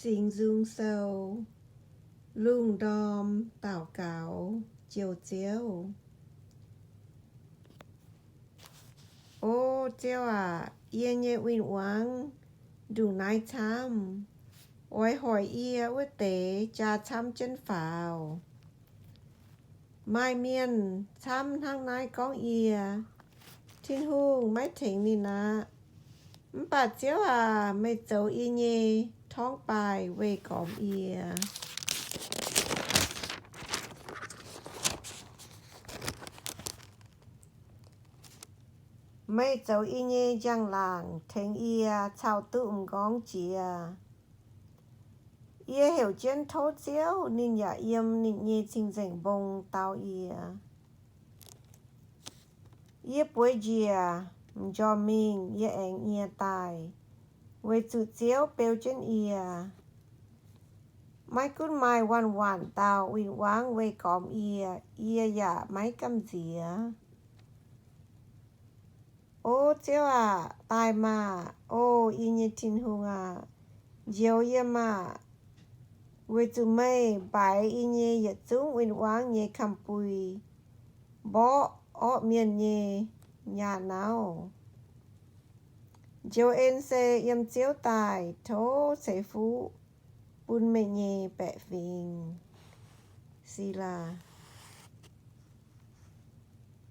Singx Nzung Sou. Lungh ndorm daux gaux njoux Ziouv. O Ziouv aac, yie nyei win-wangv ndongc naaiv camv. Oix hoic yie wuov deix jaa camv jienv faaux. Maaih mienh camv hnangv naaiv gorngv yie, Tin-Hungh maiv tengx ninh aqv. Mv baac Ziouv aac, meih zoux yie nyei torngv baaih weih gormx yie. Meih zoux yie nyei njang-laangc tengx yie caux duqv m'nqorngv jiex. Yie heuc jienv tov Ziouv, ninh yaac yiem ninh nyei cing-nzengc mbong dau yie. Yie bueix njiec m'njormh mingh yie aengx nyie daaih, weic zuqc Ziouv beu jienv yie. Maiv gunv maaih waanc-waanc dauh win-wangv weih gormx yie, yie yaac maiv gamh nziex. O Ziouv aac, daaih maah! O yie nyei Tin-Hungh aac, njoux yie maah! Weic zuqc meih mbaix yie nyei yietc zungv win-wangv nyei kamx-bui, mborqv orqv mienh nyei nyaah nauv. Njoux en se yiem Ziouv daaih, tov ceix fuqv bun meih nyei baeqc fingx. Selaa.